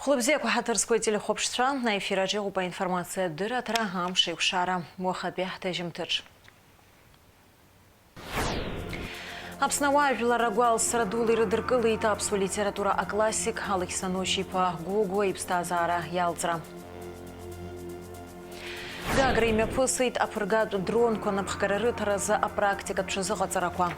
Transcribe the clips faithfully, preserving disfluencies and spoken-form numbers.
Хәлыбзиақәа, ҳаҭыр зқәу ателехәаԥшцәа, аефираҿ иҟоуп аинформациатә дырраҭара «Амш еиқәшара» уахатәи ҳҭыжьымҭаҿ. Аԥсны ауаажәлар агәалсра дула ирыдыркылеит аԥсуа литература аклассик Алықьса Ночи-иԥа Гогәуа иԥсҭазаара иалҵра. Гагра имҩаԥысит аԥыргатә дронқәа напхгара рыҭаразы апрактикатә ҽазыҟаҵарақәа.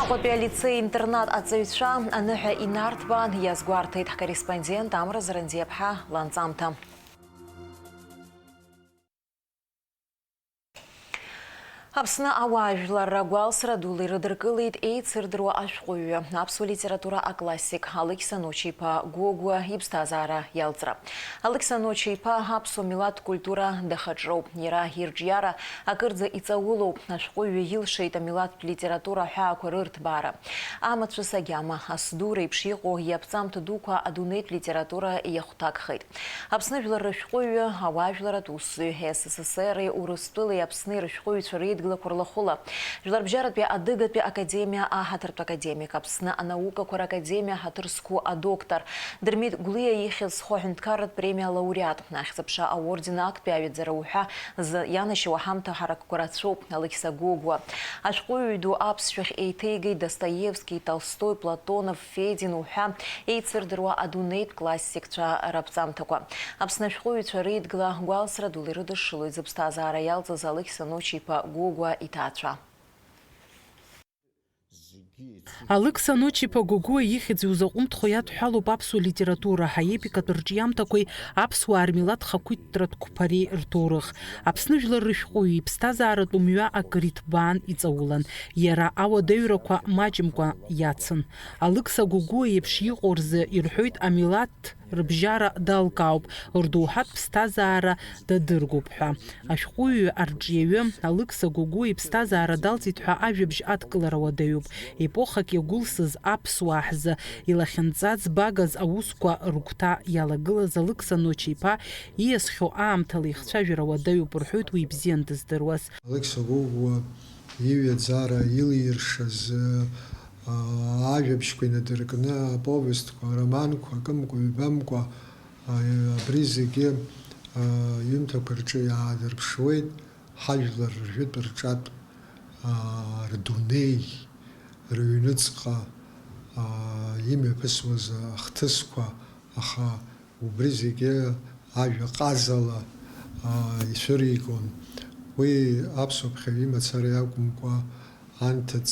Аҟәатәи алицеи-интернат аҵаҩцәа аныҳәа инарҭбаан, иазгәарҭеит ҳкорреспондент Амра Зарандиаԥҳа ланҵамҭа. Аԥсны ауаажәларра гәалсра дула ирыдыркылеит еицырдыруа ашәҟәыҩҩы, аԥсуа литература аклассик Алықьса Ночи-иԥа Гогәуа иԥсҭазаара иалҵра. Алықьса Ночи-иԥа аԥсуа милаҭ культура дахаҿроуп. Иара ирҿиара акырӡа иҵаулоуп. Ашәҟәыҩҩы илшеит амилаҭтә литература аҳәаақәа рырҭбаара. Амацәыс агьама, ас ду реиԥш иҟоу иаԥҵамҭа дуқәа адунеитә литература иахәҭакхеит. Аԥсны жәлар рышәҟәыҩҩы, ауаажәларатә усзуҩ, С С С Р-и Урыстәылеи Аԥсни рышәҟәыҩҩцәа реидгылақәа рлахәыла, Жәларбжьаратәи адыгатәи академиа аҳаҭыртә академик, Аԥсны анаукақәа ракадемиа ҳаҭыр зқәу адоктор, Дырмит Гәлиа ихьӡ зху аҳәынҭқарратә премиа алауреат, Ахьӡ-аԥша аорден актәи аҩаӡара уҳәа зы ианашьоу аҳамҭа ҳаракқәа рацәоуп, Алықьса Гогәуа. Ашәҟәыҩҩы ду аԥсшәахь еиҭеигеит Достоевски, Толстои, Платонов, Федин уҳәа еицырдыруа адунеитә классикцәа раԥҵамҭақәа. Аԥсны ашәҟәыҩҩцәа реидгыла гәалсра дула ирыдышшылоит зыԥсҭазаара иалҵыз Алықьса Ночи-иԥа Гогәуа иҭаацәа. Алықьса Ночи-иԥа Гогәуа ихьӡ иузаҟәымҭхо иадҳәалоуп аԥсуа литература, аепикатә рҿиамҭақәеи аԥсуаа рмилаҭ хақәиҭтәратә қәԥареи рҭоурых. Аԥсны жәлар рышәҟәыҩҩы иԥсҭазааратә мҩа акыр иҭбаан иҵаулан. Иара ауадаҩрақәа маҷымкәа иацын. Алықьса Гогәуа иеиԥш иҟоу рзы ирҳәоит амилаҭ рыбжьара далкаауп, рдоуҳатә ԥсҭазаара дадыргоуп ҳәа. Ашәҟәыҩҩы арҿиаҩы Алықьса Гогәуа иԥсҭазаара далҵит ҳәа ажәабжь адкылара уадаҩуп. Епохак иагәылсыз аԥсуаа ҳзы илахьынҵа ӡбагаз аусқәа рыгәҭа иалагылаз Алықьса Ночи-иԥа ииасхьоу аамҭала ихцәажәара уадаҩуп рҳәоит уи ибзиан дыздыруаз. Алықьса Гогәуа иҩаӡара илиршаз, аа, ажәабжьқәа инадыркны, аповестқәа, ароманқәа, акымкәа-ҩбамкәа, аа, абри зегьы, аа, иҩымҭақәа рҿы иаадырԥшуеит ҳажәлар ржәытә рҿатә, аа, рдунеи, рыҩныҵҟа, аа, имҩаԥысуаз ахҭысқәа, аха убри зегьы ажәа ҟазала, аа, ицәыригон. Уи аԥсуа ԥхьаҩ имацара иакәымкәа, анҭыҵ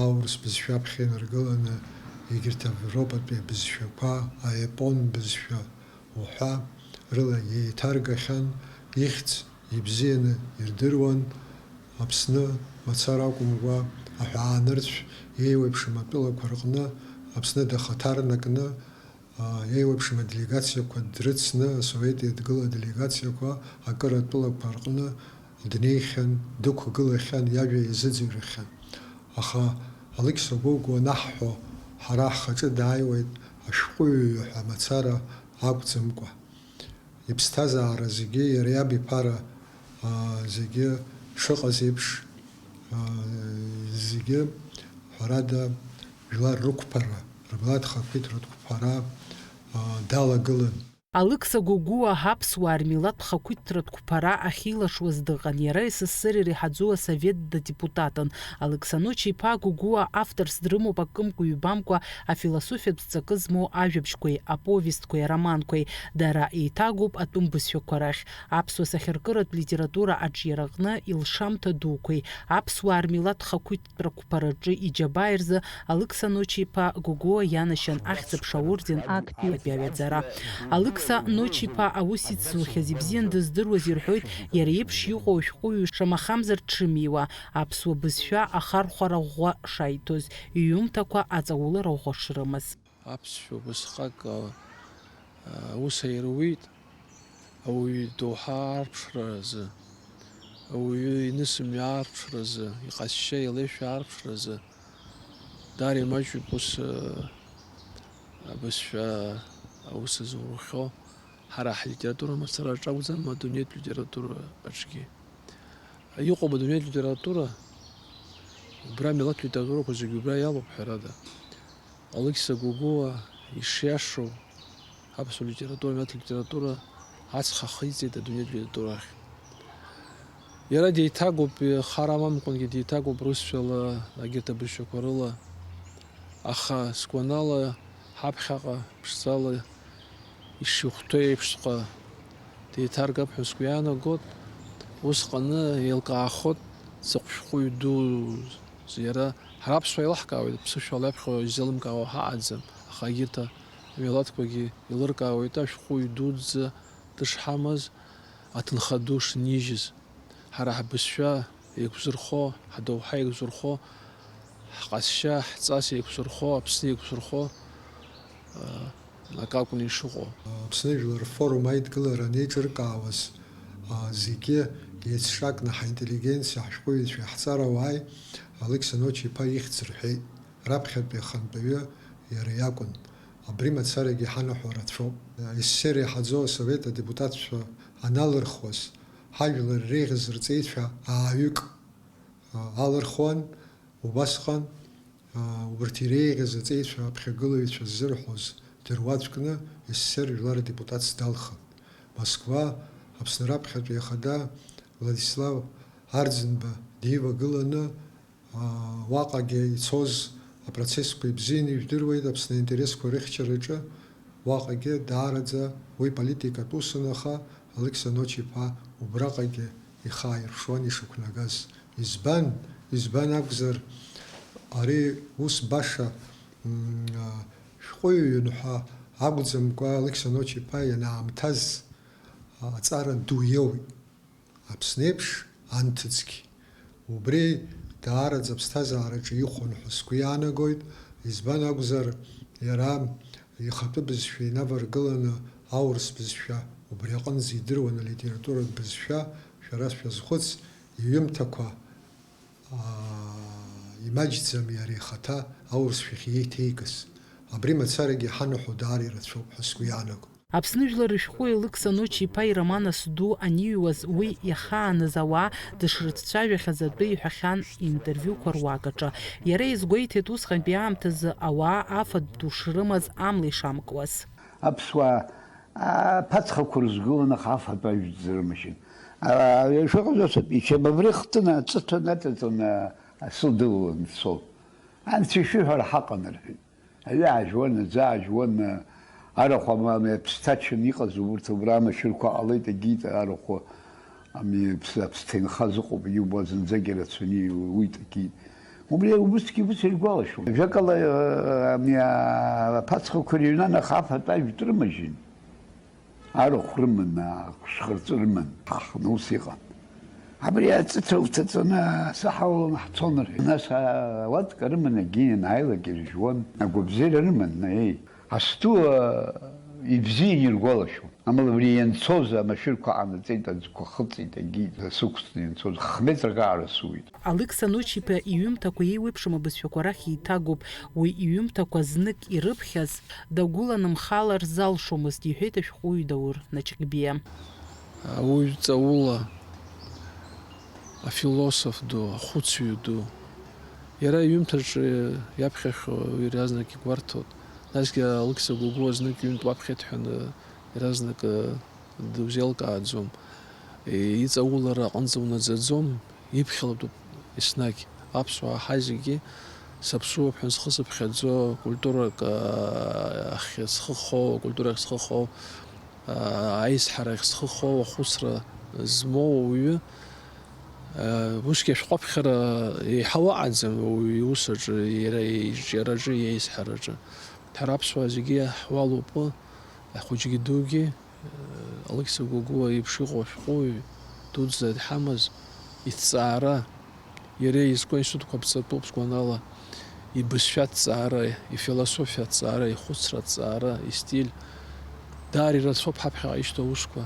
аурыс бызшәа аԥхьа инаргыланы, егьырҭ Европатәи абызшәақәа, аепон бызшәа уҳәа, рыла еиҭаргахьан, ихьӡ ибзианы ирдыруан. Аԥсны мацара акәымкәа, аҳәаанырцә еиуеиԥшым атәылақәа рҟны Аԥсны дахаҭарнакны, аа, еиуеиԥшым аделегациақәа дрыцны, Асовет Еидгыла аделегациақәа акыр атәылақәа рҟны днеихьан, дықәгылахьан, иажәа иазыӡырҩхьан. Аха Алықьса Гогәуа анаҳҳәо, ҳара ҳхаҿы дааиуеит ашәҟәыҩҩы ҳәа мацара акәӡамкәа. Иԥсҭазаара зегьы, иара иаб иԥара, аа, зегьы шыҟаз еиԥш, аа, зегьы, ҳәарада, жәлар рықәԥара, рмилаҭ хақәиҭтәратә қәԥара, аа, далагылан. Алықьса Гогәуа аԥсуаа рмилаҭ хақәиҭтәратә қәԥара ахьилашуаз дыҟан, иара С С С Р иреиҳаӡоу асовет дадепутатын. Алықьса Ночи-иԥа Гогәуа авторс дрымоуп акымкәа-ҩбамкәа афилософиатә ҵакы змоу ажәабжьқәеи, аповестқәеи, ароманқәеи. Дара еиҭагоуп атәым бызшәақәа рахь. Аԥсуа сахьаркыратә литература аҿиараҟны илшамҭа дуқәеи, аԥсуаа рмилаҭ хақәиҭтәратә қәԥараҿы иџьабааи рзы Алықьса Ночи-иԥа Гогәуа ианашьан Ахьӡ-аԥша аорден актәи аҩаӡара. Алықьса Ночи-иԥа аус ицлухьаз ибзиан дыздыруаз ирҳәоит, иара иеиԥш иҟоу ашәҟәыҩҩы шамахамзар дшымиуа, аԥсуа бызшәа ахархәара ӷәӷәа шаиҭоз, иҩымҭақәа аҵаулара ӷәӷәа шрымаз. Аԥсшәа убасҟак, а, аус аируит ауаҩы идоуҳа арԥшразы, ауаҩы инысымҩа арԥшразы, иҟазшьа илеишәа арԥшразы. Даара имаҷуп ус, а, абызшәа аус зурхьоу. Ҳара ҳлитература мацара аҿы акәӡам, адунеитә литература аҿгьы. Иҟоуп адунеитә литература, Убра амилаҭтә литературақәа зегьы убра иалоуп, ҳәарада. Алықьса Гогәуа ишиашоу, аԥсуа литература, амилаҭ литература ацҳа ахиҵеит адунеитә литература ахь. Иара деиҭагоуп, хар амамкәангьы деиҭагоуп русшәала, егьырҭ абызшәақәа рыла. Аха, сгәанала, ҳаԥхьаҟа ԥшӡала ишихәҭоу еиԥшҵәҟьа деиҭаргап ҳәа сгәы иаанагоит. Усҟаны еилкаахоит, дзакә шәҟәыҩҩы дуузеи иара. Ҳара аԥсуаа еилаҳкаауеит, ԥсышәала иаԥхьо изеилымкаауа ҳаҟаӡам, аха егьырҭ амилаҭқәагьы еилыркаауеит ашәҟәыҩҩы дуӡӡа дышҳамаз, аҭынха ду шнижьыз. Ҳара ҳбызшәа еиқәзырхо, ҳдоуҳа еиқәзырхо, ҳҟазшьа, ҳҵас еиқәзырхо, Аԥсны еиқәзырхо, акакәын ишыҟоу. Аԥсны жәлар рфорум аидгылара анеиҿыркаауаз, зегьы еицҿакны ҳаинтеллигенциа, ҳшәҟәыҩҩцәеи ҳҵарауааи Алықьса Ночи-иԥа ихьӡ рҳәеит. Раԥхьатәи ахантәаҩы иара иакәын. Абри мацарагьы иҳанаҳәо рацәоуп. Ессер иаҳаӡоу асовет адепутатцәа аналырхуаз, ҳажәлар иреиӷьыз рҵеицәа ааҩык алырхуан. Убасҟан, а, убарҭ иреиӷьыз аҵеицәа аԥхьагылаҩцәа ззырҳәоз дыруаӡәкны С С С Р жәлар адепутатс далхын. Москва, Аԥсны раԥхьатәи ахада Владислав Арӡынба дивагыланы, а, уаҟагьы ицоз апроцессқәа ибзианы ижәдыруеит Аԥсны аинтересқәа рыхьчараҿы. Уаҟагьы даараӡа уи политикатә усын, аха Алықьса Ночи-иԥа убраҟагьы ихы ааирԥшуан ишықәнагаз. Избан, избан акәзар, ари ус баша, м, а, шәҟәыҩҩын ҳәа акәӡамкәа, Алықьса Ночи-иԥа ианаамҭаз, а, аҵара ду иоуит. Аԥсны еиԥш анҭыҵгьы. Убри даараӡа аԥсҭазаараҿы ихон ҳәа сгәы иаанагоит, избан акәзар, иара ихатәы бызшәа инаваргыланы аурыс бызшәа убри аҟынӡа идыруан, алитературатә бызшәа, шәара шәазхәыц, иҩымҭақәа, аа, имаҷӡам иара ихаҭа аурысшәахь иеиҭеигаз. Абри мацарагьы иҳанаҳәо даара ирацәоуп ҳәа сгәы иаанагоит. Аԥсны жәлар рышәҟәыҩҩы Алықьса Ночи-иԥа ироман Асду аниҩуаз, уи иахааныз ауаа дышрыцәцәажәахьаз атәы иҳәахьан иинтервиуқәа руак аҿы. Иара иазгәеиҭеит, усҟантәи аамҭазы ауаа афатә ду шрымаз амла ишамкуаз. Аԥсуаа аԥацхақәа рызгыланы аха афатә ажәтә рымашьын. Шәыҟаз асоуп, ичабабре хтын, аҵыҭәа наҵаҵаны асы дылалан дцон. Анцәа ишәыҳәара ҳаҟан, рҳәеит. Аҩы аажәуан, аӡы аажәуан, арахә ами, аԥсҭа чын иҟаз, урҭ убра амашьырқәа ҟалеит, агеит, арахә ами, аԥс-, аԥсҭа инхаз ыҟоуп, иубо зынӡагьы рацәаны иуит, агеит. Убри убысгьы ус иргәалашәон. Жәакала, ами, аԥацхақәа рыҩнан, аха афатә ажәтә рымажьын. Арахә рыман, ахәшәхырҵәы рыман, ҳахны ус иҟан. Абри аҵыҭәа уҭаҵаны асаҳа уланы ҳцон, рҳәеит. Нас ауатка рыман, агьи ианааилак иржәуан, агәабзиара рыман, еи, асду, а, ибзиан иргәалашәон. Амала абри ианцоз амашәырқәа ҟанаҵеит, аӡқәа хыҵит, агьи сықәҵны ианцоз, х-метрак аара суит. Алықьса Ночи-иԥа иҩымҭақәа еиуеиԥшым абызшәақәа рахь еиҭагоуп. Уи иҩымҭақәа знык ирыԥхьаз дагәыланымхалар залшомызт, иҳәеит ашәҟәыҩҩы Даур Наҷҟьбиа. Ауаҩ ҵаула, афилософ ду, ахәыцҩы ду. Иара иҩымҭаҿы иаԥхьахьоу иаразнак игәарҭоит. Насгьы Алықьса Гогәуа знык ҩынтә уаԥхьеит ҳәа иаразнак дузеилкааӡом. Иҵаулара аҟынӡа унаӡаӡом, иԥхьалатәуп еснагь. Аԥсуаа ҳазегьы саԥсуоуп ҳәа зхы сыԥхьаӡо, культурак, аа, ахь схы хоу, акультурахь схы хоу, аа, аизҳарахь схы хоу, ахәыцра змоу ауаҩы, аа, усгьы ашәҟәаԥхьара еиҳау аҟаӡам ауаҩы иус аҿы, иара иҿиараҿы, иеизҳараҿы. Ҳара аԥсуаа зегьы ҳуалуп, ахәыҷгьы дугьы, Алықьса Гогәуа иеиԥш иҟоу ашәҟәыҩҩы дуӡӡа дҳамаз, иҭҵаара, иара изку аинститутқәа ԥҵатәуп, сгәанала, ибызшәа аҭҵаара, ифилософиа аҭҵаара, ихәыцра аҭҵаара, истиль, даара ирацәоуп ҳаԥхьаҟа ишьҭоу аусқәа.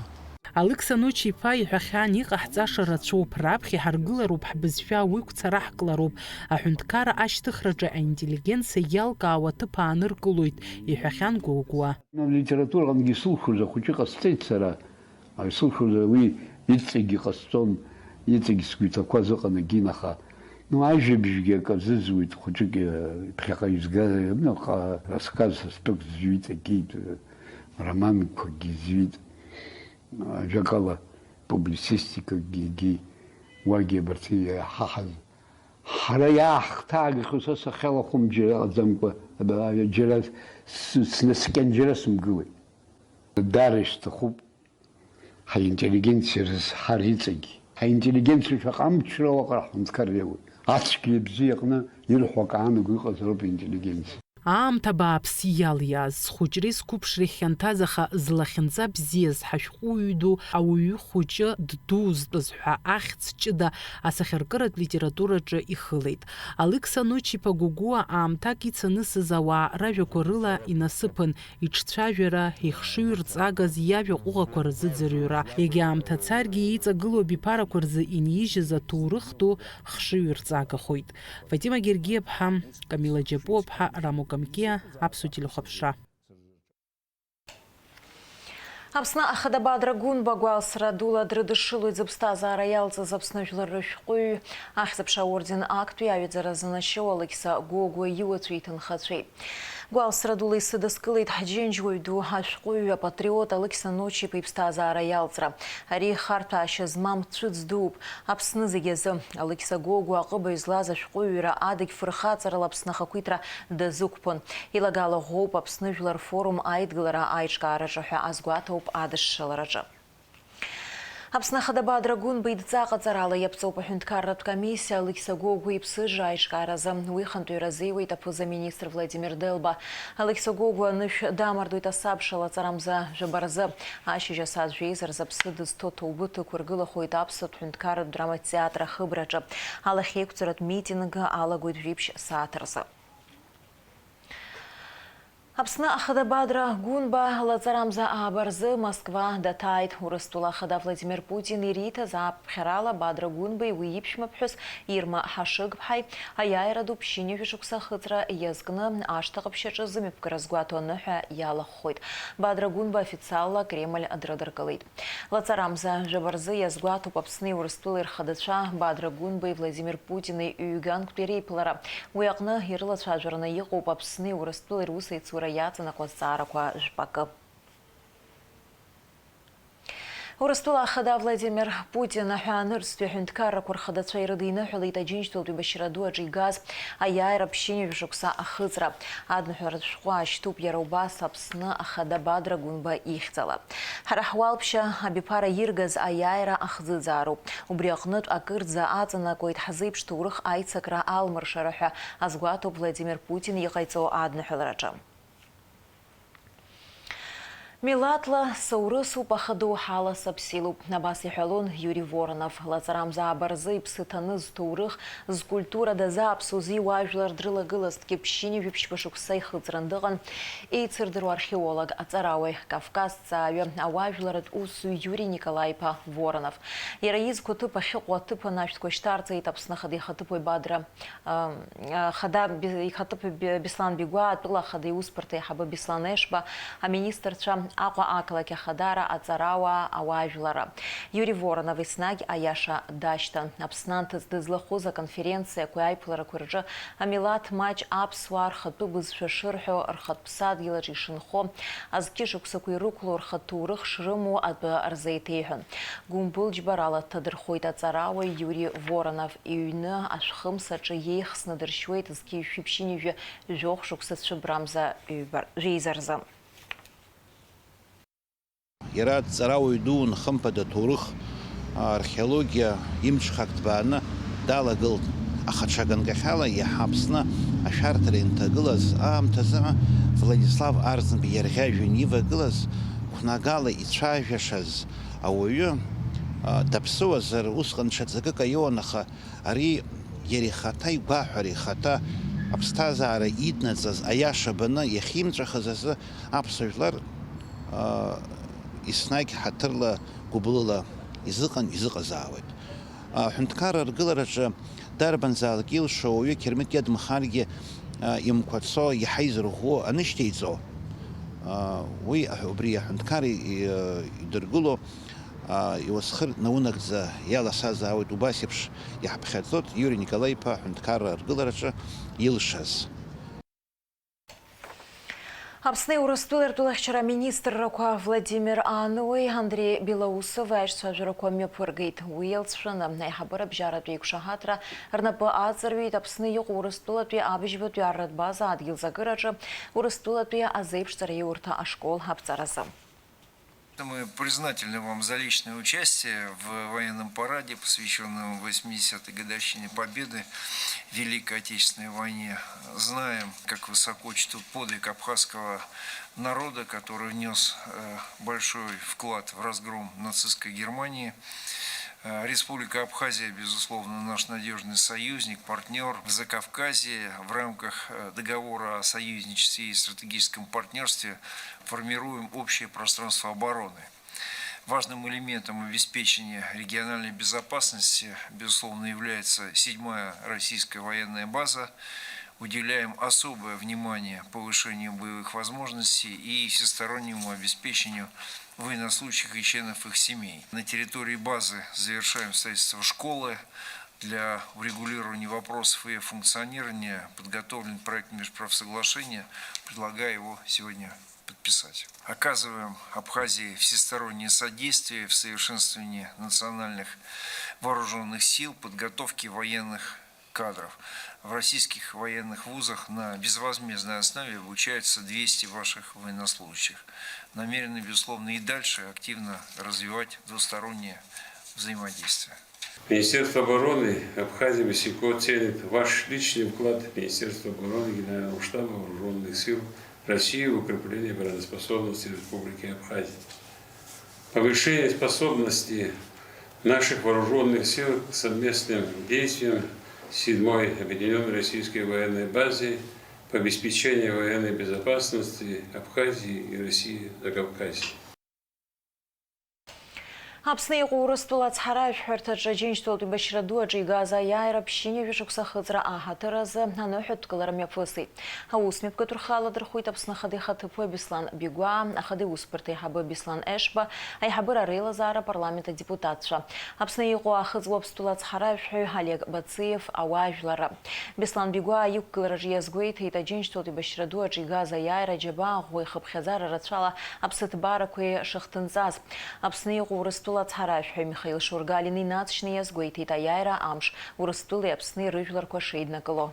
Алықьса Ночи-иԥа иҳәахьан, иҟаҳҵаша рацәоуп, раԥхьа иҳаргылароуп ҳбызшәа, уи қәцара ҳклароуп, аҳәынҭқарра ашьҭыхраҿы аинтеллигенциа иалкаауа аҭыԥ ааныркылоит, иҳәахьан Гогәуа. Литератураҟынгьы исылшоз ахәыҷы ҟасҵеит сара, исылшоз уи иҵегь иҟасҵон, иҵегь сгәы иҭақәаз ыҟан агьин, аха Ну, ажәабжьгьы акы азызуит, хәыҷык, э, ԥхьаҟа изга-, ну, ҟа-, рассказ стәык зҩит, егьит, э, романқәагьы зҩит, ажәакала, публицистикагьы, егьи уагьы абарҭ иаҳаҳаз. Ҳара иаҳхҭаагахьоу са сахьалахәым џьара ыҟаӡамкәа, ада-, џьара с-, снаскьан џьара сымгылеит. Даара исҭахуп. Ҳаинтеллигенциа рызҳар иҵегь. Ҳаинтеллигенциа шәаҟа амчра уаҟа ҳҳәынҭқар иауеит. Ацәгьеи абзиеи аҟны ирҳәо акы аанаго иҟазароуп аинтеллигенциа. Аамҭа бааԥс иалиааз, схәыҷреи сқәыԥшреи хьанҭаз, аха злахьынҵа бзиаз ҳашәҟәыҩҩы ду ауаҩы хәыҷы ддуузтәыз ҳәа ахьӡ ҷыда асахьаркыратә литератураҿы ихылеит. Алықьса Ночи-иԥа Гогәуа аамҭак ицанысыз ауаа ражәақәа рыла инасыԥын, иҿцәажәара, ихшыҩрҵагаз иажәа ҟәыӷақәа рзыӡырҩра, егьа аамҭа царгьы иҵагылоу абиԥарақәа рзы инижьыз аҭоурых ду хшыҩрҵагахоит. Фатима Гергиаԥҳа, Камила Џьапуаԥҳа, Рамо Камкиа, Аԥсуа телехәаԥшра. Аԥсны Ахада Бадра Гәынба гәалсра дула дрыдышшылоит зыԥсҭазаара иалҵыз Аԥсны жәлар рышәҟәыҩҩы, Ахьӡ-аԥша аорден актәи аҩаӡара занашьоу Алықьса Гогәуа иуацәеи иҭынхацәеи. Гәалсра дула исыдыскылеит ҳџьынџьуаҩ ду, ашәҟәыҩҩы, апатриот Алықьса Ночи-иԥа иԥсҭазаара иалҵра. Ари хартәаашьа змам цәыӡ дууп Аԥсны зегь азы. Алықьса Гогәуа аҟыбаҩ злаз ашәҟәыҩҩра адагь фырхаҵарала Аԥсны ахақәиҭра дазықәԥон. Илагала ӷәӷәоуп Аԥсны Жәлар Форум аидгылара аиҿкаараҿы ҳәа азгәаҭоуп адышшылараҿы. Аԥсны Ахада Бадра Гәынба идҵа ҟаҵарала иаԥҵоуп аҳәынҭқарратә комиссиа Алықьса Гогәуа иԥсыжра аиҿкааразы. Уи хантәаҩра азиуеит аԥыза-министр Владимир Делба. Алықьса Гогәуа анышә дамардоит асабша лаҵарамза жәаба рзы. Ашьыжь асааҭ жәеиза рзы аԥсы дызҭо ҭоубыҭ ықәыргылахоит Аԥсуа ҳәынҭқарратә драматә театр ахыбраҿы. Алахьеиқәҵаратә митинг алагоит жәиԥшь сааҭ рзы. Аԥсны Ахада Бадра Гәынба лаҵарамза ааба рзы Москва даҭааит. Урыстәыла Ахада Владимир Путин ириҭаз аԥхьарала Бадра Гәынбеи уи иԥшәмаԥҳәыс Ирма Ҳашыгԥҳаи аиааира ду ԥшьынҩажәа шықәса ахыҵра иазкны ашҭа ҟаԥшьаҿы зымҩаԥгара згәаҭо аныҳәа иалахәхоит. Бадра Гәынба официалла Кремль дрыдыркылеит. Лаҵарамза жәаба рзы иазгәаҭоуп Аԥсни Урыстәылеи рхадацәа Бадра Гәынбеи Владимир Путини ҩганктәи реиԥылара. Уи аҟны ирылацәажәараны иҟоуп Аԥсни Урыстәылеи русеицура иаҵанакуа азҵаарақәа жәпакы. Урыстәыла Ахада Владимир Путин аҳәаанырцәтәи аҳәынҭқаррақәа рхадацәа ирыдиныҳәалеит Аџьынџьтәылатәи башьра ду аҿы игаз аиааира ԥшьынҩажәа шықәса ахыҵра. Адныҳәаратә шәҟәы аашьҭуп иара убас Аԥсны Ахада Бадра Гәынба ихьӡала. Ҳара ҳуалԥшьа абиԥара иргаз аиааира ахӡыӡаароуп. Убри аҟнытә акырӡа аҵанакуеит ҳзеиԥш ҭоурых аицакра алмыршара ҳәа азгәаҭоуп Владимир Путин иҟаиҵо адныҳәалараҿы. Милаҭла соурысуп, аха доуҳала саԥсилуп, абас иҳәалон Иури Воронов. Лаҵарамза ааба рзы иԥсы ҭаны зҭоурых, зкультура дазааԥсози уаажәлар дрылагылазҭгьы ԥшьынҩажәи ԥшьба шықәса ихыҵран дыҟан еицырдыруа археолог, аҵарауаҩ, Кавказҭҵааҩы, ауаажәларатә усзуҩ Иури Николаи-иԥа Воронов. Иара изқәа ҭыԥ ахьыҟоу аҭыԥан ашәҭқәа шьҭарҵеит Аԥсны Ахада ихаҭыԥуаҩ Бадра Ахада Бе-, ихаҭыԥ Бе-, Беслан Бигәаа, атәыла ахада иусбарҭа аиҳабы Беслан Ешба, аминистрцәа, Аҟәа ақалақь ахадара, аҵарауаа, ауаажәларра. Иури Воронов еснагь аиаша дашьҭан. Аԥсны анҭыҵ дызлахәыз аконференциақәеи аиԥыларақәеи рҿы амилаҭ маҷ аԥсуаа рхатәы бызшәа шырҳәо, рхатә ԥсадгьылаҿ ишынхо, азқьышықәсақәа ирықәлоу рхатә ҭоурых шрымоу атәы рзеиҭеиҳәон. Гәымбылџьбарала дҭадырхоит аҵарауаҩ Иури Воронов. Иҩны ашәхымс аҿы иеихсны дыршьуеит зқьи жәшәи ԥшьынҩажәи жәохә шықәса цәыббрамза ҩба-, жәеиза рзы. Иара дҵарауаҩ дууын, хымԥада, аҭоурых, археологиа имҽхак ҭбааны далагылт, аха ҽа ганкахьала иаҳа Аԥсны ашәарҭара инҭагылаз аамҭазы Владислав Арӡынба иарӷьажәҩан ивагылаз, қәнагала ицәажәашаз ауаҩы, а, даԥсыуазар, усҟан ҽа ҵакык аиуан, аха ари иара ихаҭа игәаҳәара, ихаҭа аԥсҭазаара иднаҵаз аиаша баны иахьимҵәахыз азы аԥсуа жәлар, а, еснагь ҳаҭырла, гәыблыла изыҟан, изыҟазаауеит. Аҳәынҭқарра аргылараҿы дарбанзаалак илшо ауаҩы қьырмит иадмхаргьы, а, имқәацо, иаҳа изырӷәӷәо анышьҭеиҵо, а, уи аҳ-, убри аҳәынҭқар и-, и-, идыргыло, Иуасхыр наунагӡа иаласазаауеит, убас еиԥш иаҳԥхьаӡоит Иури Николаи-иԥа аҳәынҭқарра аргылараҿы илшаз. Аԥсни Урыстәылеи ртәылахьчара аминистррақәа Владимир Аныуеи Андреи Белоусови аишьцәажәарақәа мҩаԥыргеит. Уи иалҵшәаны, аиҳабыра бжьаратәи еиқәшаҳаҭра рнапы аҵарҩит Аԥсны иҟоу Урыстәылатәи абыжьбатәи арратә база адгьылзакыраҿы Урыстәылатәи азеиԥшҵара аиурҭа ашкол аԥҵаразы. Мы признательны вам за личное участие в военном параде, посвящённом восьмидесятой годовщине Победы в Великой Отечественной войне. Знаем, как высоко чтут подвиг абхазского народа, который внёс, э, большой вклад в разгром нацистской Германии. Э, Республика Абхазия, безусловно, наш надёжный союзник, партнёр в Закавказье. В рамках, э, договора о союзничестве и стратегическом партнёрстве формируем общее пространство обороны. Важным элементом обеспечения региональной безопасности, безусловно, является седьмая российская военная база. Уделяем особое внимание повышению боевых возможностей и всестороннему обеспечению военнослужащих и членов их семей. На территории базы завершаем строительство школы. Для урегулирования вопросов её функционирования подготовлен проект межпрофсоглашения. Предлагаю его сегодня подписать. Оказываем Абхазии всестороннее содействие в совершенствовании национальных вооружённых сил, подготовке военных кадров. В российских военных вузах на безвозмездной основе обучаются двести ваших военнослужащих. Намерены, безусловно, и дальше активно развивать двустороннее взаимодействие. Министерство обороны Абхазии высоко ценит ваш личный вклад Министерства обороны Генерального штаба Вооружённых сил России в укрепление обороноспособности Республики Абхазия. Повышение способности наших вооружённых сил к совместным действиям с седьмой объединённой российской военной базой по обеспечению военной безопасности Абхазии и России Закавказья. Аԥсны иҟоу Урыстәыла ацҳаражәҳәарҭаҿы Аџьынџьтәылатә еибашьра ду аҿы игаз аиааира ԥшьынҩажәа шықәса ахыҵра аҳаҭыр азы аныҳәатә дкылара мҩаԥысит. Аусмҩаԥгатә рхы аладырхәит Аԥсны Ахада ихаҭыԥуаҩ Беслан Бигәаа, Ахада иусбарҭа аиҳабы Беслан Ешба, аиҳабыра реилазаара апарламент адепутатцәа, Аԥсны иҟоу Аахыҵ Уаԥстәыла ацҳаражәҳәаҩ Олег Бациев, ауаажәларра. Беслан Бигәаа иқәгылараҿы иазгәеиҭеит, Аџьынџьтәылатә еибашьра ду аҿы игаз аиааира аџьабаа ӷәӷәа ихыԥхьаӡара рацәала аԥсыҭбарақәа ишыхҭынҵаз. Аԥсны иҟоу Урыстәыла ацҳаражәҳәаҩ Михаил Шургалин инаҵшьны иазгәеиҭеит, аиааира амш Урыстәылеи Аԥсни рыжәларқәа шеиднакыло.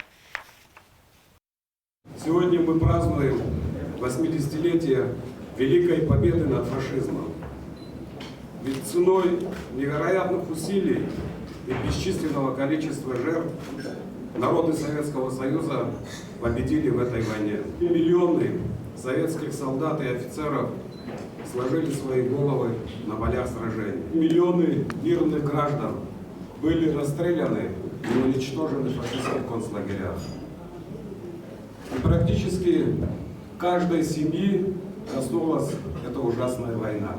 Сегодня мы празднуем восьмидесятилетие Великой Победы над фашизмом. Ведь ценой невероятных усилий и бесчисленного количества жертв народы Советского Союза победили в этой войне. Миллионы советских солдат и офицеров сложили свои головы на полях сражений. Миллионы мирных граждан были расстреляны и уничтожены в фашистских концлагерях. И практически каждой семьи коснулась эта ужасная война.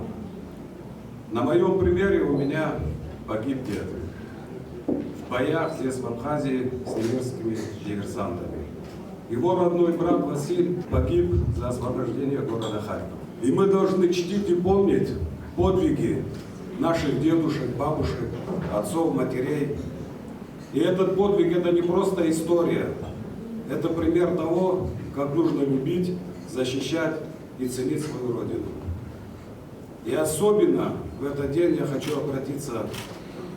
На моём примере у меня погиб дед в боях здесь, в Абхазии, с немецкими диверсантами. Его родной брат Василь погиб за освобождение города Харьков. И мы должны чтить и помнить подвиги наших дедушек, бабушек, отцов, матерей. И этот подвиг — это не просто история. Это пример того, как нужно любить, защищать и ценить свою Родину. И особенно в этот день я хочу обратиться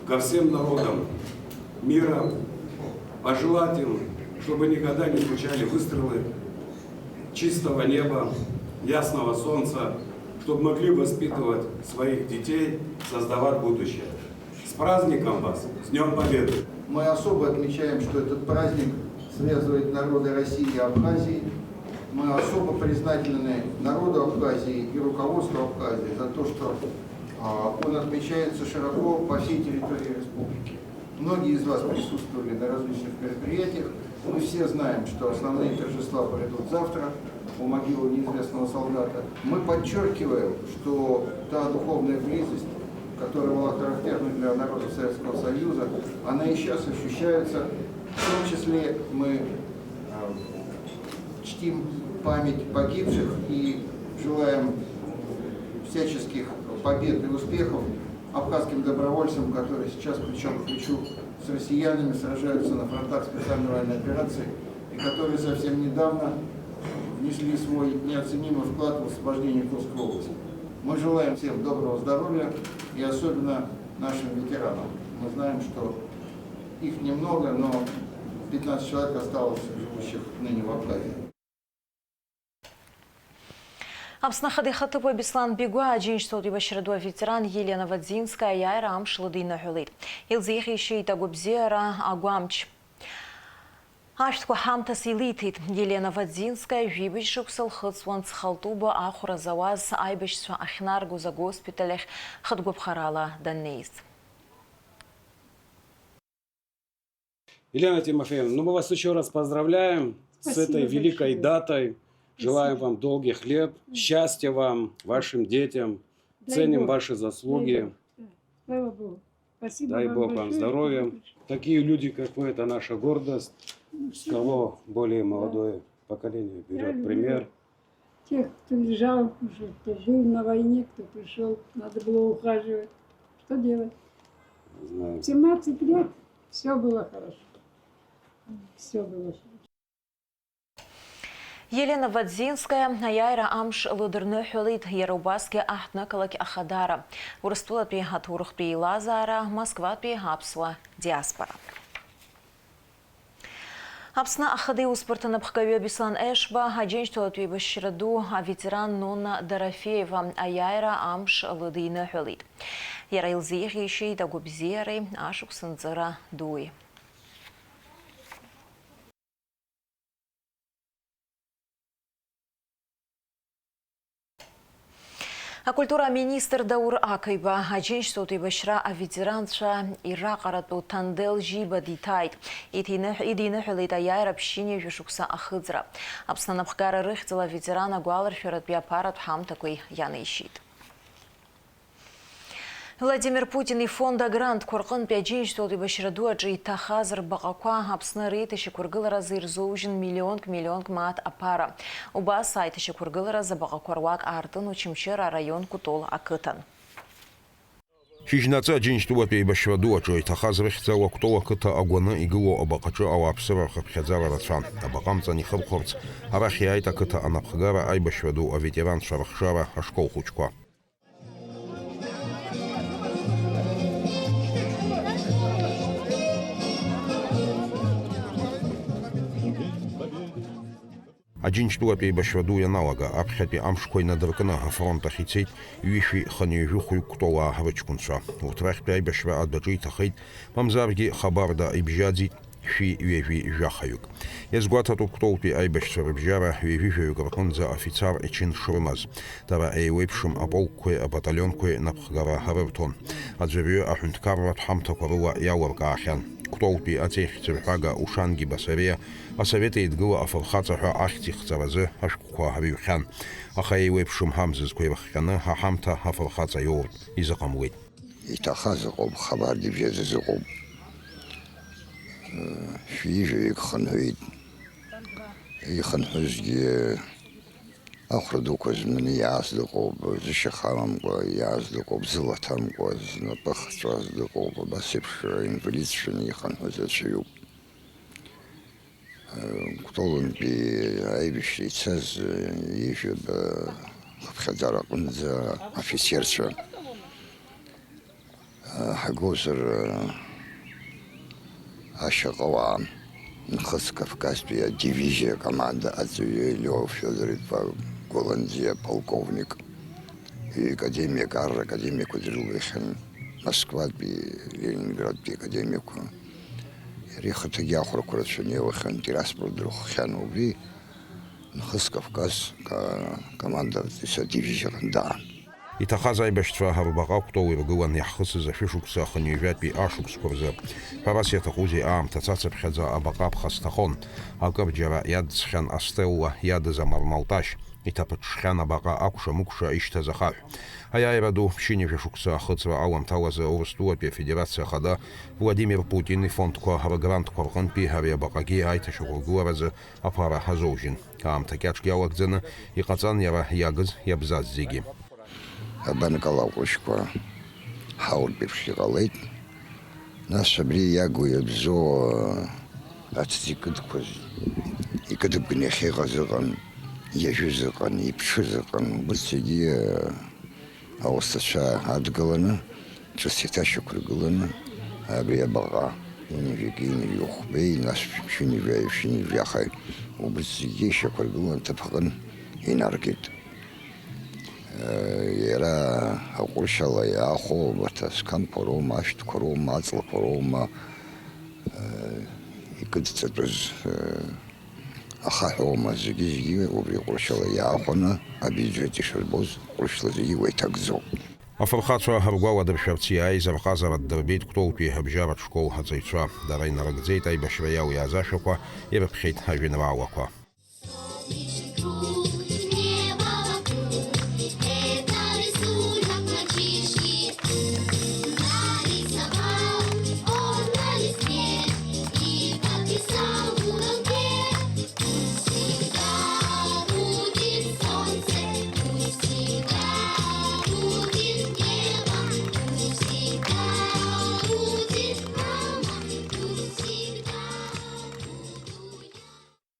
ко всем народам мира, пожелать им, чтобы никогда не звучали выстрелы, чистого неба, ясного солнца, чтобы могли воспитывать своих детей, создавать будущее. С праздником вас! С Днём Победы! Мы особо отмечаем, что этот праздник связывает народы России и Абхазии. Мы особо признательны народу Абхазии и руководству Абхазии за то, что, а, он отмечается широко по всей территории республики. Многие из вас присутствовали на различных мероприятиях. Мы все знаем, что основные торжества пройдут завтра у могилы неизвестного солдата. Мы подчеркиваем, что та духовная близость, которая была характерна для народов Советского Союза, она и сейчас ощущается. В том числе мы, э, чтим память погибших и желаем всяческих побед и успехов Абхазским добровольцам, которые сейчас плечом к плечу с россиянами сражаются на фронтах специальной военной операции и которые совсем недавно внесли свой неоценимый вклад в освобождение Курской области. Мы желаем всем доброго здоровья и особенно нашим ветеранам. Мы знаем, что их немного, но пятнадцать человек осталось живущих ныне в Абхазии. Аԥсны Ахада ихаҭыԥуаҩ Беслан Бигәаа Аџьынџьтәылатә еибашьраду аветеран Елена Вадзинская аиааира амш лыдиныҳәалеит. Илзеиӷьеишьеит агәабзиара, агәамч. Ашәҭқәа ҳамҭас илиҭеит. Елена Вадзинская жәибжь шықәса лхыҵуан Цхалтәыба ахәра зауаз аибашьцәа ахьнаргоз агоспиталь ахь хатә гәаԥхарала даннеиз. Елена Тимофеевна, ну мы вас еще раз поздравляем с Спасибо этой великой большое. Датой. Желаем Спасибо. Вам долгих лет, Мгм. Счастья вам, вашим детям. Дай Ценим Бог. Ваши заслуги. Дай Бог. Да. Слава Богу. Спасибо. Дай вам Бог вам большое, здоровья. Что вы пришли. Такие люди, как вы, это наша гордость. Ну, с кого всё. Более Да. Молодое поколение берёт пример. Я люблю тех, кто лежал, уже кто был на войне, кто пришёл, надо было ухаживать. Что делать? Знаю. В семнадцать лет всё было хорошо. Всё было хорошо. Елена Вадзинская аиааира амш лыдырныҳәалеит иара убасгьы аҳҭнықалақь Ахадара, Урыстәылатәи аҭоурыхтәи еилазаара, Москватәи аԥсуа диаспора. Аԥсны Ахада иусбарҭа напхгаҩы Беслан Ешба Аџьынџьтәылатәи еибашьра ду аветеран Нонна Дорофеева аиааира амш лыдиныҳәалеит. Иара илзеиӷьеишьеит агәабзиареи ашықәс нҵыра дуи. Акультура аминистр Даур Ақаиба Аџьынџьтәылатәи еибашьра аветеранцәа ираҟаратәу Ҭандел Жьиба диҭааит. Иҭиныҳ-, идиныҳәалеит аиааира ԥшьынҩажәа шықәса ахыҵра. Аԥсны анапхгара рыхьӡала аветеран агәаларшәаратәи аԥаратә ҳамҭақәеи ианеишьеит. Владимир Путин ифонд агрантқәа рҟынтәи Аџьынџьтәылатәи еибашьра ду аҿы иҭахаз рбаҟақәа Аԥсны реиҭашьақәыргыларазы ирзоужьын миллионк, миллионк мааҭ аԥара. Убас аиҭашьақәыргылараз абаҟақәа руак аартын Очамчыра араион Кәтол ақыҭан. Шьыжьнаҵы Аџьынџьтәылатәи еибашьра ду аҿы иҭахаз рыхьӡала Кәтол ақыҭа агәаны игылоу абаҟаҿы ауааԥсыра рхыԥхьаӡара рацәан. Абаҟа амҵан ихырхәарц арахь иааит ақыҭа анапхгара аибашьра ду аветеранцәа рыхшара ашкол хәыҷқәа. Аџьынџьтәылатәи еибашьра ду ианалага, аԥхьатәи амшқәа инадыркны афронт ахь ицеит ҩышәи хынҩажәи хәҩык Кәтолаа рыҷкәынцәа. Урҭ рахьтә аибашьра адәаҿы иҭахеит, мамзаргьы хабарда ибжьаӡит, шәи ҩажәи жәахаҩык. Иазгәаҭатәуп, Кәтолтәи аибашьцәа рыбжьара ҩажәи жәаҩык рҟынӡа афицар ичын шрымаз. Дара еиуеиԥшым аполкқәеи абаталионқәеи напхгара рырҭон. Аӡәырҩы аҳәынҭқарратә ҳамҭақәа рыла иалыркаахьан. Кәтолтәи аҵеихьӡ рҳәага Ушангиба Сариа Асовет Еидгыла афырхаҵа ҳәа ахьӡ ихҵаразы ашәҟәқәа рыҩхьан. Аха еиуеиԥшым ҳамзызқәа ирыхҟьаны ҳа ҳамҭа афырхаҵа иоуртә изыҟамлеит. Иҭахаз ыҟоуп, хабар дыбжьаӡыз ыҟоуп. Шәи жәаҩык хынҳәит. Ихынҳәызгьы ахәра дуқәа зманы иааз дыҟоуп, зышьаха амамкәа иааз дыҟоуп, зыла ҭамкәа, знапы хҵәаз дыҟоуп, абас еиԥш инвалидцәаны ихынҳәыз аӡәы иоуп. Кәтолынтәи аибашьра ицаз ҩажәаба хыԥхьаӡара аҟынӡа афицерцәа ҳгозар, ашьаҟауаа, Нхыҵ Кавказтәи адивизиа акоманда аҵаҩы Лео Федор-иԥа Голландиа полковник, ҩ-академиак, ар-академиақәа дрылихьан, Москватәи, Ленинградтәи академиақәа. Иара ихаҭагьы ахәрақәа рацәаны иоухьан, Тирасполь дырхәхьан, убри Нхыҵ Кавказ ка-, команда, то есть, адивизиаҟны даан. Иҭахаз аибашьцәа рбаҟа Кәтол иргылан иаҳхысыз ашәышықәса ахынҩажәатәи ашықәсқәа рзы. Ҳәарас иаҭахузеи, аамҭа цацыԥхьаӡа абаҟа ԥхасҭахон. Акырџьара иадҵхьан астелла иадыз амармалташь. Иҭаԥыҽҽхьан абаҟа акәша-мыкәша ишьҭаз ахаҳә. Аиааира ду ԥшьынҩажәа шықәса ахыҵра аламҭалазы Урыстәылатәи Афедерациа Ахада Владимир Путин ифондқәа ргрантқәа рҟынтәи ари абаҟагьы аиҭашьақәыргыларазы аԥара азоужьын. Аамҭа кьаҿк иалагӡаны иҟаҵан иара иагыз, иабзаз зегьы. Абанкала аҟәышқәа, Ҳауртә еиԥш иҟалеит. Нас абри иагу иабзоу аҭӡы икыдқәаз, икыдыбгны иахьыҟаз ыҟан, иажәыз ыҟан, иԥҽыз ыҟан, убырҭ зегьы ауасҭацәа адгыланы, ҿыц иҭашьақәыргыланы, абри абаҟа, ҩынҩажәи, ҩынҩажәи хәбеи, нас ҩынҩажәи, ҩынҩажәи ахаи, убырҭ зегьы ишьақәыргыланы аҭыԥ аҟын инаркит. Иара аҟәрышьала иаахәо, убарҭ асқамқәа роума, ашәҭқәа роума, аҵлақәа роума, икыдҵатәыз, ахаҳә аума, зегьы-зегьы убри ҟәрышьала иаахәаны абиуџьет ишырбоз ҟәрышьла зегьы уеиҭагӡоуп. Афырхацәа ргәаладыршәарц иааиз рҟазара ддырбеит Кәтолтәи абжьаратә школ аҵаҩцәа. Дара инарыгӡеит аибашьра иалиааз ашәақәа, ирыԥхьеит ажәеинраалақәа.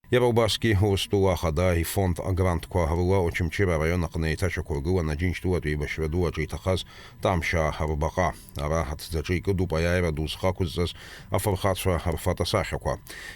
Иара убасгьы Урыстәыла Ахада ифонд агрантқәа рыла Очамчыра араион аҟны еиҭашьақәыргылан Аџьынџьтәылатә еибашьра ду аҿы иҭахаз Тамшьаа рбаҟа. Ара аҭӡаҿы икыдуп аиааира ду зхы ақәызҵаз афырхацәа рфотосахьақәа.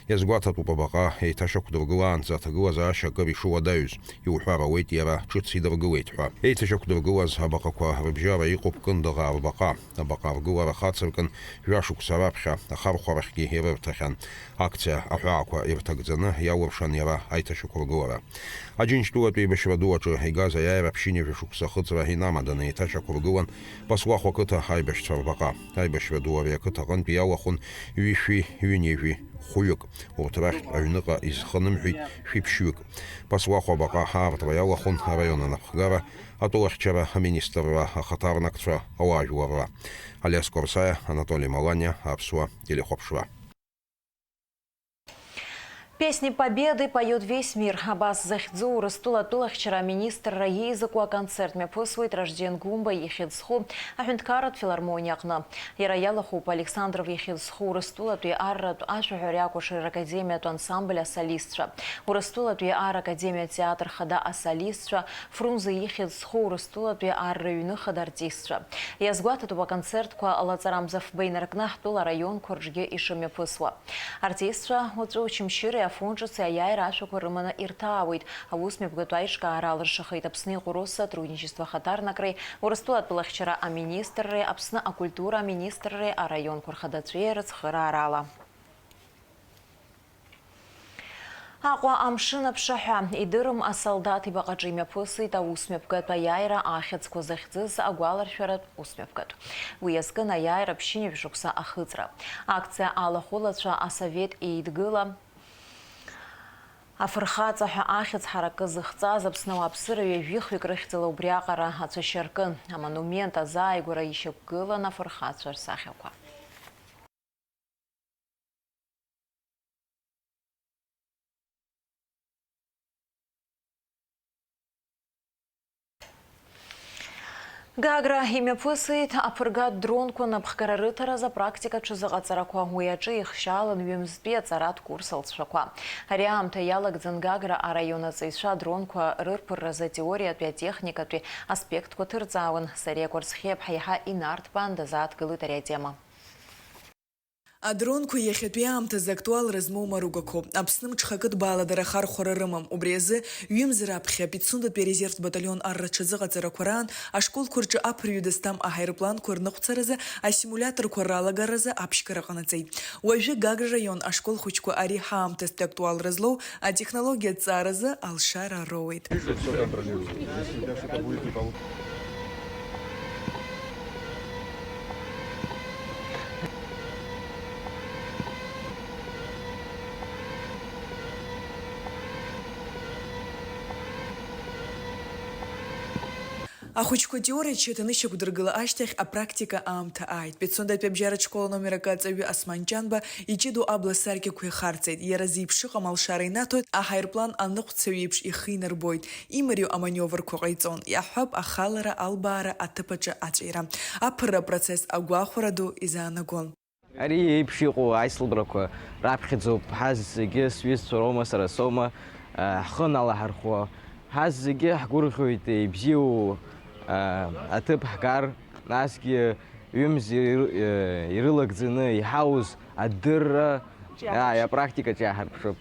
Иазгәаҭатәуп абаҟа еиҭашьақәдыргылаанӡа аҭагылазаашьа акыр ишыуадаҩыз. Иуҳәар ауеит, иара ҿыц идыргылеит ҳәа. Еиҭашьақәдыргылаз абаҟақәа рыбжьара иҟоуп Кындыӷаа рбаҟа. Абаҟа аргылара хацыркын жәашықәса раԥхьа ахархәарахьгьы ирырҭахьан. Акциа аҳәаақәа ирҭагӡаны иалыршан иара аиҭашьақәыргылара. Аџьынџьтәылатә еибашьра ду аҿы игаз аиааира ԥшьынҩажәа шықәса ахыҵра инамаданы еиҭашьақәыргылан Баслахә ақыҭа аибашьцәа рбаҟа. Аибашьра ду ари ақыҭа аҟынтә иалахәын ҩышәи ҩынҩажәи хәҩык. Урҭ рахьтә аҩныҟа изхынымҳәит шәиԥшьҩык. Баслахә абаҟа аартра иалахәын араион анапхгара, атәылахьчара аминистрра, ахаҭарнакцәа, ауаажәларра. Алиас Корсаиа, Анатоли Маланиа, Аԥсуа телехәаԥшра. «Песни Победы поёт весь мир», абас захьӡу Урыстәыла атәылахьчара аминистрра еизыку аконцерт мҩаԥысуеит Ражден Гәымба ихьӡ зху аҳәынҭқарратә филармониа аҟны. Иара иалахәуп Александров ихьӡ зху Урыстәылатәи арратә ашәаҳәареи акәашареи ракадемиатә ансамбль асолистцәа, Урыстәылатәи ар академиа атеатр хада асолистцәа, Фрунзе ихьӡ зху Урыстәылатәи ар рыҩны хада артистцәа. Иазгәаҭатәуп аконцертқәа лаҵарамза фба инаркны ҳтәыла араионқәа рҿгьы ишымҩаԥысуа. Артистцәа уаҵәы Очамчыреи Афон ҿыци аиааира ашәақәа рыманы ирҭаауеит. Аус мҩаԥгатә аиҿкаара алыршахеит Аԥсны иҟоу Россотрудничество ахаҭарнакреи, Урыстәыла атәылахьчара аминистрреи, Аԥсны акультура аминистрреи араионқәа рхадацәеи рыцхыраарала. Аҟәа амшын аԥшаҳәа, идырым асолдаҭ ибаҟаҿы имҩаԥысит аус мҩаԥгатә аиааира ахьӡқәа захьӡыз агәаларшәаратә ус мҩаԥгатә. Уи иазкын аиааира ԥшьынҩажәа шықәса ахыҵра. Акциа алахәылацәа асовет еидгыла, афырхаҵа ҳәа ахьӡ ҳаракы зыхҵаз Аԥсны ауааԥсыра ҩажәихҩык рыхьӡала убриаҟара ацәашьа ркын, амонумент азааигәара ишьақәгылан афырхацәа рсахьақәа. Гагра имҩаԥысит аԥыргатә дронқәа напхгара рыҭаразы апрактикатә ҽазыҟаҵарақәа. Уи аҿы ихшьаалан ҩымзтәи аҵаратә курс алҵшәақәа. Ари аамҭа иалагӡан Гагра араион аҵаҩцәа адронқәа рырԥырразы атеориатәи атехникатәи аспектқәа ҭырҵаауан. Сариа Кәарцхиаԥҳа иаҳа инарҭбаан дазааҭгылоит ари атема. Адронқәа иахьатәи аамҭазы актуалра змоу маругақәоуп. Аԥсны мҽхакы ҭбаала дара ахархәара рымам. Убри азы, ҩымз раԥхьа Пицундатәи арезервтә баталион арра ҽазыҟаҵарақәа раан ашколқәа рҿы аԥырҩы дызҭам аҳаирпланқәа рныҟәцаразы асимуляторқәа ралагаразы аԥшьгара ҟанаҵеит. Уажәы Гагра раион ашкол хәыҷқәа ари ҳаамҭазтәи актуалра злоу атехнологиа аҭҵааразы алшара роуеит. Ахәыҷқәа атеориа ччаҭаны ишьақәдыргыла ашьҭахь, апрактика аамҭа ааит. Пицундатәи абжьаратә школа номер акы аҵаҩы Осман Ҷанба иҷыдоу абла асаркьақәа ихарҵеит. Иара зеиԥшыҟам алшара инаҭоит, аҳаирплан аныҟәцаҩ еиԥш ихы инарбоит, имариоу аманиоврқәа ҟаиҵон, иаҳҳәап, ахалара, албаара, аҭыԥ аҿы аҵәира. Аԥырра апроцесс агәахәара ду изаанагон. Ари еиԥш иҟоу аицлабрақәа раԥхьаӡоуп, ҳазегьы сҩызцәа роума, сара соума, ҳхы налаҳархәуа. Ҳазегьы ҳгәырӷьоит ибзиоу аҭыԥ ҳгар, насгьы ҩымз иры-, ирылагӡаны иҳауз адырра, ааи, апрактикаҿ иааҳарԥшып.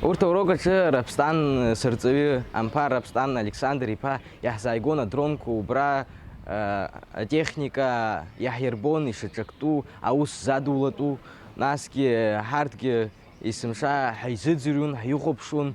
Урҭ аурок аҿы Раԥсҭан сырҵаҩы Амԥар Раԥсҭан Александр-иԥа иаҳзааигон адронқәа убра, атехника иаҳирбон ишаҿактәу, аус задулатәу, насгьы ҳарҭгьы есымша ҳаизыӡырҩуан, ҳихәаԥшуан,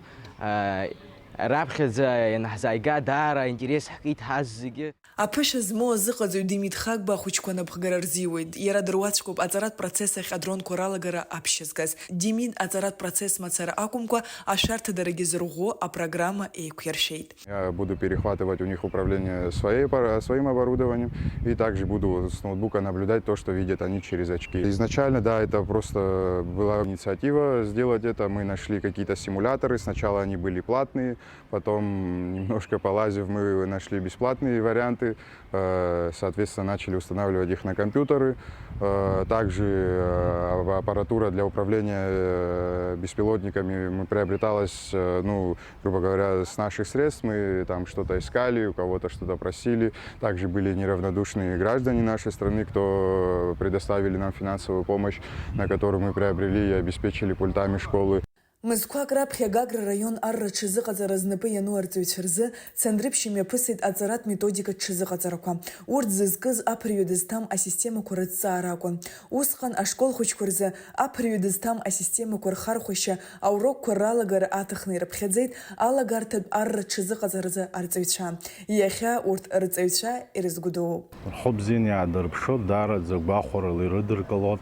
раԥхьаӡа ианаҳзааига даара аинтерес ҳкит ҳазегьы. Аԥышәа змоу азыҟаҵаҩ Демид Хагба ахәыҷқәа анапхгара рзиуеит. Иара дыруаӡәкуп аҵаратә процесс ахь адронқәа ралагара аԥшьа згаз. Демид аҵаратә процесс мацара акәымкәа, ашәарҭадарагьы зырӷәӷәо апрограмма еиқәиршәеит. Я буду перехватывать у них управление своей пар-, своим оборудованием и также буду с ноутбука наблюдать то, что видят они через очки. Изначально, да, это просто была инициатива сделать это. Мы нашли какие-то симуляторы. Сначала они были платные, потом, немножко полазив, мы нашли бесплатные варианты. Э, соответственно, начали устанавливать их на компьютеры. Э, также, э, ап-, аппаратура для управления, э, беспилотниками мы приобреталась, э, ну, грубо говоря, с наших средств. Мы там что-то искали, у кого-то что-то просили. Также были неравнодушные граждане нашей страны, кто предоставили нам финансовую помощь, на которую мы приобрели и обеспечили пультами школы. Мызқәак раԥхьа Гагра раион арра аҽазыҟаҵара знапы иану арҵаҩцәа рзы Цандрыԥшь имҩаԥысит аҵаратә методикатә ҽазыҟаҵарақәа. Урҭ зызкыз аԥырҩы дызҭам асистемақәа рыҭҵаара акәын. Усҟан ашкол хәыҷқәа рзы аԥырҩы дызҭам асистемақәа рхархәашьа, аурокқәа ралагара аҭахны ирыԥхьаӡеит алагарҭатә арра ҽазыҟаҵаразы арҵаҩцәа. Иахьа урҭ рҵаҩцәа ирызгәыдууп. Рхы бзианы иаадырԥшып, даараӡа гәахәарыла ирыдыркылоит.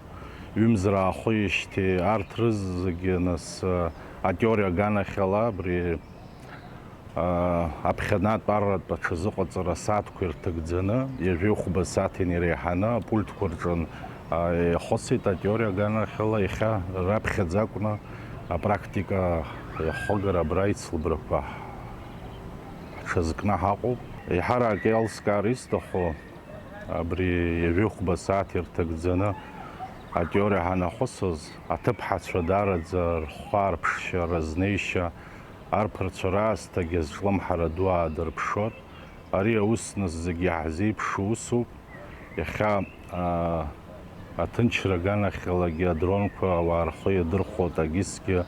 Ҩымз раахәеижьҭеи арҭ рызегьы нас, атеориа аганахьала абри Аԥхьанатә арратә аҽазыҟаҵара асааҭқәа ирҭагӡаны, ҩажәи хәба сааҭ инареиҳаны апультқәа рҿы, а, иахысит атеориа аганахьала, иахьа раԥхьаӡа акәны апрактика иахыгара абра аицлабрақәа ҳҽазкны ҳаҟоуп. Еиҳарак еилыскаар исҭаху, абри ҩажәи хәба сааҭ ирҭагӡаны атеориа ҳанахысыз, аҭыԥҳацәа даараӡа рхәы аарԥшшьа, разнеишьа, арԥарцәа раасҭагьы азҿлымҳара ду аадырԥшуан. Ари аус нас зегьы иаҳзеиԥшу усуп. Иахьа, аа, аҭынчра аганахьалагьы адронқәа ауаа рхы иадырхәоит, агьысгьы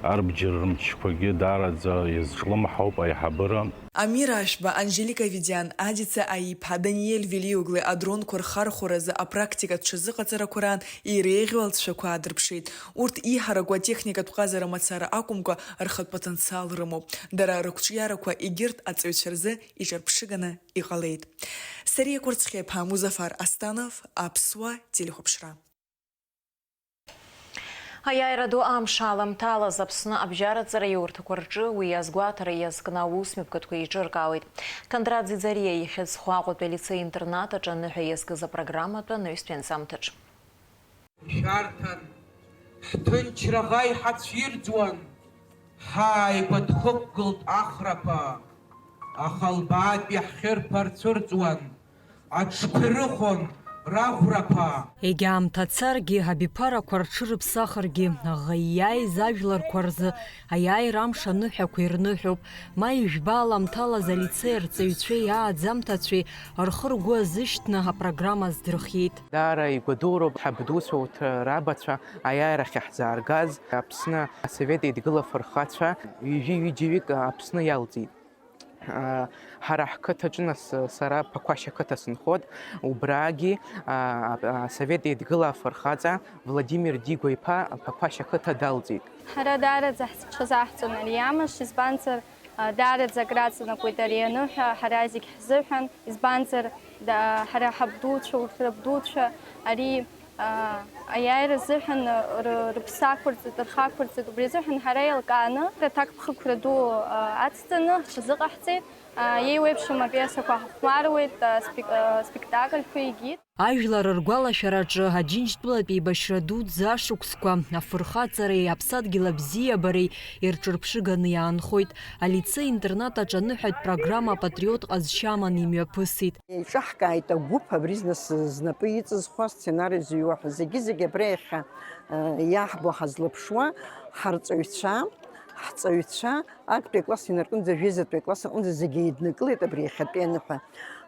арбџьар рымчқәагьы даараӡа иазҿлымҳауп аиҳабыра. Амира Ашәба, Анжелика Авидиан, Адица Аиԥа, Даниель Велиоглы адронқәа рхархәаразы апрактикатә ҽазыҟаҵарақәа раан иреиӷьу алҵшәақәа аадырԥшит. Урҭ иҳараку атехникатә ҟазара мацара акәымкәа, рхатә потенциал рымоуп. Дара рықәҿиарақәа егьырҭ аҵаҩцәа рзы иҿырԥшыганы иҟалеит. Сариа Кәырцхиаԥа, Музафар Астанов, Аԥсуа телехәаԥшра. Аиааира ду амш аламҭалаз Аԥсны абжьараҵара иурҭақәа рҿы уи азгәаҭара иазкны аус мҩаԥгатәқәа еиҿыркаауеит. Кондрат Ӡиӡариа ихьӡ зху Аҟәатәи алицеи-интернат аҿы аныҳәа иазкыз апрограмматә анаҩстәи анҵамҭаҿ. Шәарҭан, ҳҭынчра аӷа иҳацәирӡуан, ҳааигәа дхықәгылт ахрақәа, аха лбаатәи ҳхьырԥа рцәырҵуан, аҽқәа ирыхон раӷәрақәа. Егьа аамҭа царгьы, абиԥарақәа рҽырыԥсахыргьы, аӷа ииааиз ажәларқәа рзы аиааира амш аныҳәақәа ирныҳәоуп. Ма ижәба аламҭалаз алицеи арҵаҩцәеи ааӡамҭацәеи рхы-ргәы азышьҭны апрограмма аздырхиеит. Даара игәадуроуп ҳабдуцәа урҭ рабацәа аиааирахь иаҳзааргаз. Аԥсны Асовет Еидгыла афырхацәа ҩажәи ҩыџьаҩык Аԥсны иалҵит. Ҳара ҳқыҭаҿы нас сара Ԥақәашь ақыҭа сынхоит. Убрагьы Асовет Еидгыла афырхаҵа Владимир Дигәа-иԥа Ԥақәашь ақыҭа далҵит. Ҳара даараӡа ҳзаҳҵон ари амш, избанзар, даараӡа акраҵанакуеит ари аныҳәа ҳара зегь ҳзыҳәан, избанзар, да-, ҳара ҳабдуцәа, урҭ рабдуцәа ари Аиааира азыҳәан ры-, рыԥсы ақәырҵеит, рхы ақәырҵеит, убри азыҳәан ҳара еилкааны аҭакԥхықәра ду ацҵаны ҳҽазыҟаҳҵеит. Иеиуеиԥшым апиесақәа ҳахәмаруеит, спек-, спектакльқәа егьит. Ажәлар ргәалашәараҿы Аџьынџьтәылатә еибашьра дуӡӡа ашықәсқәа, афырхаҵареи аԥсадгьыл абзиабареи ирҿырԥшыганы иаанхоит. Алицеи-интернат аҿы аныҳәатә программа апатриот ҟазшьа аманы имҩаԥысит. Еиҿаҳкааит агәыԥ абри зны знапы иҵызхуа асценарио зыҩуа ҳәа. Зегьы-зегьы абра иахьа, э, иаҳбо ҳазлаԥшуа ҳарҵаҩцәа, ҳҵаҩцәа, актәи акласс инаркынӡа жәеизатәи акласс аҟынӡа зегьы еиднакылеит абри иахьатәи аныҳәа.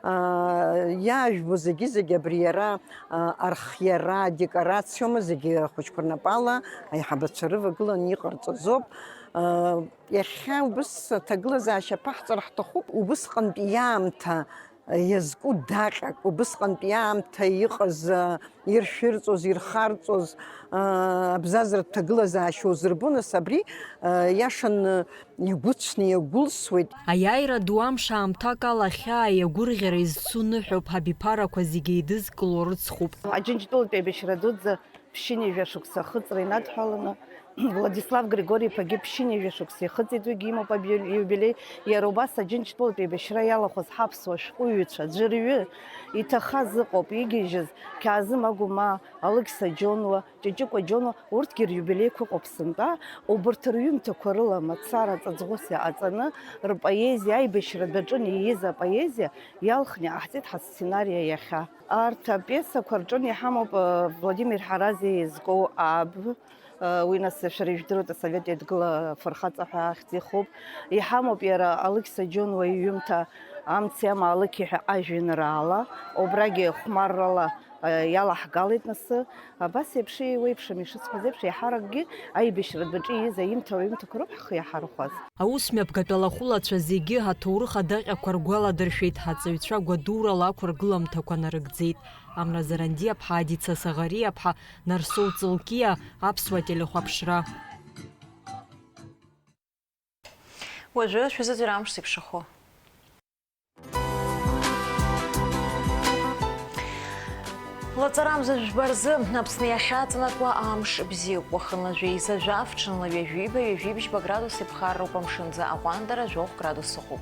Э, иаажәбо зегьы-зегьы абри иара, э, архиара, адекорациоума, зегьы ахәыҷқәа рнапала аиҳабацәа рывагыланы иҟарҵазоуп. Э, Иахьа убыс аҭагылазаашьа аԥаҳҵар ҳҭахуп, убысҟантәи иаамҭа иазку даҟьак, убысҟантәи иаамҭа иҟаз, иршәырҵоз, ирхарҵоз, абзазаратә ҭагылазаашьа узырбо, нас абри, иашаны игәыцәны иагәылсуеит. Аиааира ду амш аамҭак ала ахьаа иагәырӷьара изцу ныҳәоуп, ҳабиԥарақәа зегьы еидызкыло рыцхәуп. Аџьынџьтәылатәи аибашьра дуӡӡа ԥшьынҩажәа шықәса ахыҵра инадҳәаланы, Владислав Григори-иԥагьы ԥшьынҩажәа шықәса ихыҵит, уигьы имоуп аби-, иубилеи. Иара убас Аџьынџьтәылатә еибашьра иалахәыз ҳаԥсуа шәҟәыҩҩцәа ӡәырҩы иҭахаз ыҟоуп, игьежьыз Қьаазым Агәмаа, Алықьса Џьонуа, Ҷыҷыкәа Џьонуа, урҭгьы риубилеиқәа ыҟоуп сынтәа. Убарҭ рҩымҭақәа рыла мацара ҵаҵӷәыс иҟаҵаны, рпоезиа, аибашьратә аҿы ииз апоезиа иалхны иҟаҳҵеит ҳасценариа иахьа. Арҭ апиесақәа рҿы иҳамоуп, э, Владимир Ҳаразиа изку Аб, э, уи нас шәара ижәдыруеит, Асовет Еидгыла афырхаҵа ҳәа ахьӡ ихуп. Иҳамоуп иара Алықьса Џьонуа иҩымҭа Амци амаалықьи ҳәа ажәеинраала, убрагьы хәмаррала, э, иалаҳгалеит нас. Абас еиԥш еиуеиԥшым ишысҳәаз еиԥш, еиҳаракгьы аибашьратә аҿы ииз аимҭа-, аҩымҭақәа роуп ҳхы иаҳархәаз. Аусмҩаԥгатә алахәылацәа зегьы аҭоурых адаҟьақәа ргәаладыршәеит, аҵаҩцәа гәадурала ақәыргыламҭақәа нарыгӡеит. Амра Зарандиаԥҳа, Адица Саӷариаԥҳа, Нарсоу Ҵылкиа, Аԥсуа телехәаԥшра. Уажәы шәазыӡырҩ амш зеиԥшрахо. Лаҵарамза жәба рзы, Аԥсны иахьаҵанакуа амш бзиоуп. Уахынла жәеиза жәаф, ҽынла ҩажәиба, ҩажәибжьба градус иԥхарроуп, амшынӡы аҟәандара жәохә градус ыҟоуп.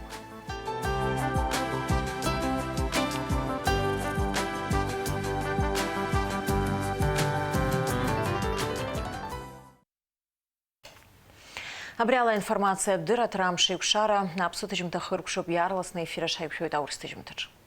Абри ала аинформациатә дырраҭара Амш еиқәшара аԥсуа ҭыжьымҭа хыркәшоуп, иаарласны аефир аҿы ҳаиқәшәоит аурыс ҭыжьымҭаҿы.